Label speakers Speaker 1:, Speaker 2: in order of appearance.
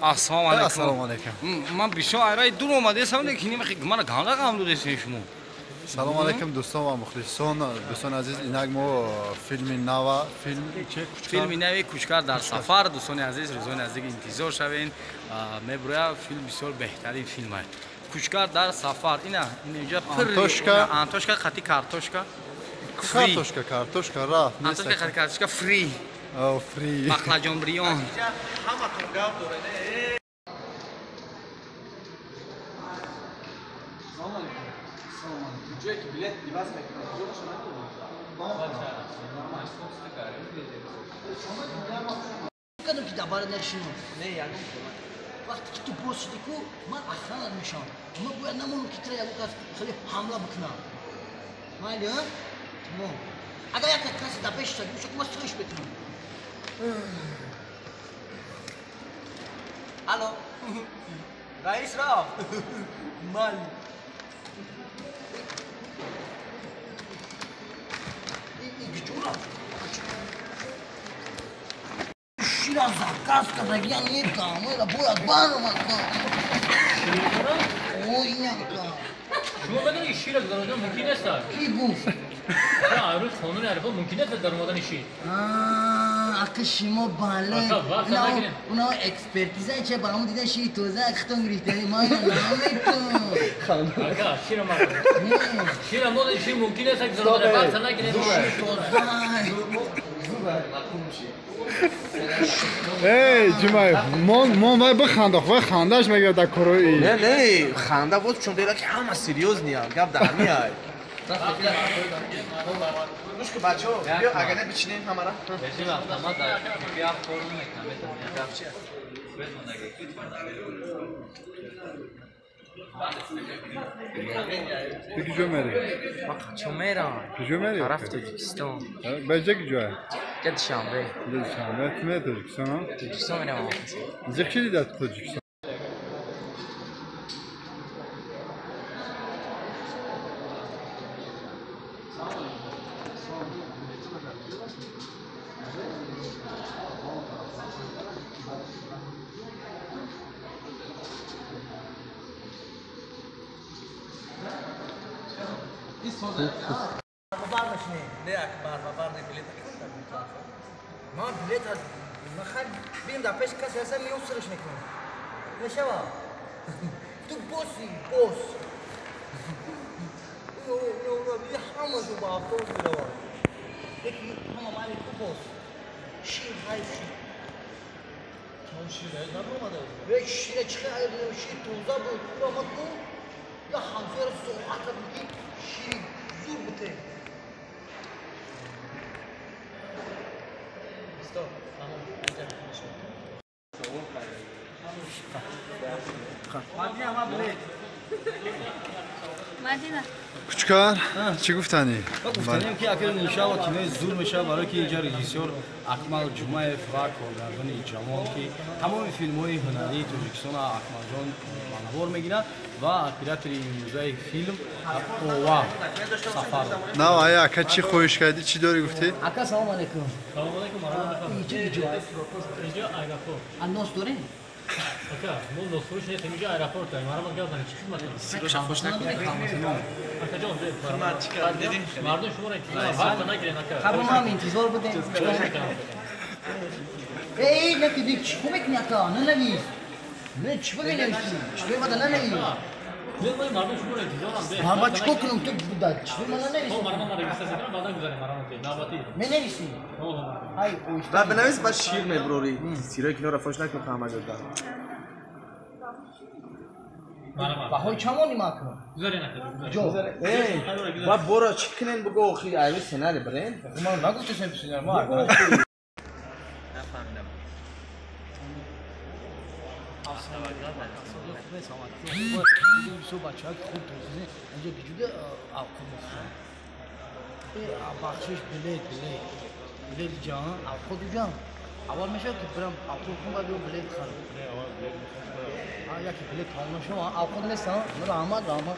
Speaker 1: Ассалому алайкум.
Speaker 2: Ассалому алайкум.
Speaker 1: Ман бисёр айраи дур омадаестам, лекин мана ганда ғам додестем шумо.
Speaker 2: Салом алайкум дӯстон ва мухлисон, дӯстони азиз, инак мо филми нава, филм че Кучкар,
Speaker 1: филми нави Кучкар дар сафар. Дӯстони азиз, рӯзони наздик интизор шавед. Меброя филм бисёр беҳтарин филм аст. Кучкар дар сафар. Ина инҷа пир
Speaker 2: Антошка,
Speaker 1: Антошка қати картошка.
Speaker 2: Картошка, картошка рафт.
Speaker 1: Антошка қати картошка фри.
Speaker 2: О, фри.
Speaker 1: Бақлаҷон бриён.
Speaker 3: Ҳаматон гап доред.
Speaker 4: Салом алейкум. Салом алейкум. Ҷое ки билет иваз мекунад, куҷо боша намедонам.
Speaker 5: Кадом ки дабара нашинам.
Speaker 4: Не, ягон кӯмак.
Speaker 5: Вақте ки ту боз шудӣ ку, ман охранат мешавам. Ман бояд намонам ки тира ягон кас хеле ҳамла бикунам. Майли, а? Тамом. Агар як касе дар пеш шуд, ман сириш мекунам.
Speaker 4: Алло. Раис рафт. Майли.
Speaker 5: Шира заказ кардагиам некам, бояд баромадам. Ой, няка.
Speaker 6: Шумо медонед ки шира гузаронидан мумкин нест?
Speaker 5: Ки гуфт?
Speaker 6: Рӯз қонуни аэропорт мумкин нест дар омадани шир.
Speaker 5: Ака шумо бале. Уна экспертиза че ба ҳамон дидан шири тоза хитон гирифтани ман наметон.
Speaker 6: Ака, шира ма. Шира мо шир мумкин нест гузаронидан, вақт накунед.
Speaker 5: Тоза.
Speaker 2: Эй, Ҷумаев, мон вай бихандох, вай хандаш мегирад дар корои.
Speaker 3: Не, не, ханда вот чун дера ки ҳама серьёзния, гап дар ҳами ай. Гӯш ку бачаҳо, биё агар не бичинем ҳамара.
Speaker 6: Режим автомат дар биё кор намекунам, метавонам.
Speaker 3: Гап чи?
Speaker 2: Ту куҷо мерӣ?
Speaker 7: Ман куҷо мерам?
Speaker 2: Куҷо мерӣ?
Speaker 7: Тарафи Тоҷикистон.
Speaker 2: Ба ҷа куҷое?
Speaker 7: Ҷа Душанбе.
Speaker 2: Ҷа Душанбе. Ту мерӣ Тоҷикистон?
Speaker 7: Тоҷикистон мерам.
Speaker 2: Зиқ шидӣ дар Тоҷикистон?
Speaker 4: Не, акбар, бабар не билет.
Speaker 5: Ман билет ман бинам дар пеши касе ҳастам, меём сириш мекунам. Мешава? Ту боси, бос. Ҳамашон ба автобус мераванд. Яки ҳама майли ту бос. Шир ҳай шир.
Speaker 4: Шир наомада.
Speaker 5: Шира чӣ хел шир тоза буд. Тура ма ку я ҳамсояро соата буди шири зур буте.
Speaker 4: Стоп.
Speaker 8: Мадина.
Speaker 2: Кучкар, чӣ гуфтанӣ?
Speaker 1: Гуфтанем ки акр иншаалло кинои зур мешавад, барое ки инҷа режиссёр Акмал Ҷумаев ва коргардони ҷавон, ки тамоми филмҳои ҳунарии Тоҷикистонро Акмалҷон манавор мегирад ва оператори имрӯзаи филм Ова Сафаров.
Speaker 2: Нав, ая ака чӣ хоҳиш кардӣ, чӣ дорӣ гуфтӣ?
Speaker 5: Ака, салом алейкум.
Speaker 6: Салом алейкум.
Speaker 5: Инҷа куҷо?
Speaker 6: Инҷа аэропорт.
Speaker 5: А нос дорем?
Speaker 6: Ака, мо носфурӯш нестем, инҷа аэропорт дорем. Маро гап занед, чӣ хидмат кунам?
Speaker 3: Сироша хуш накунед.
Speaker 6: Акаҷон,
Speaker 3: Хидмат чӣ кардӣ дидӣ?
Speaker 6: Мардум шуморо интизор вақт нагирен, ака.
Speaker 5: Хаб мо ҳам интизор будем. Эй, наки дик, чӣ мекунӣ, ака? Нанавис. Не, чӣ менависӣ? Чӣ мада нанавис?
Speaker 6: Не, ман мардум шуморо интизорам.
Speaker 5: Ман чӣ кор кунам? Ту да, чӣ мана нависӣ?
Speaker 6: Ман мардум регистрация кунам, баъдан гузарем, маро навбатӣ.
Speaker 5: Менависӣ? Ай, оҳиста.
Speaker 3: Баъд бинавис, баъд шир мебурорӣ. Сирои киноро фош накун ҳама ҷо дар.
Speaker 5: Баҳои чамони ма кунам?
Speaker 6: Гузарен, ака.
Speaker 5: Ҷо.
Speaker 3: Эй, баъд бора чӣ кунем буго охи айрӯи сценарий бирем?
Speaker 1: Ман нагуфтасем сценарий, ма.
Speaker 7: Нафаҳмидам.
Speaker 5: Бахшиш, билет, билет. Билет ҷаҳон, авқот ҷаҳон. Аввал мешавад ки бирам авқот кун, баъд биём билет харам. Яке билет тамом нашава, авқот нест, раҳмат, раҳмат.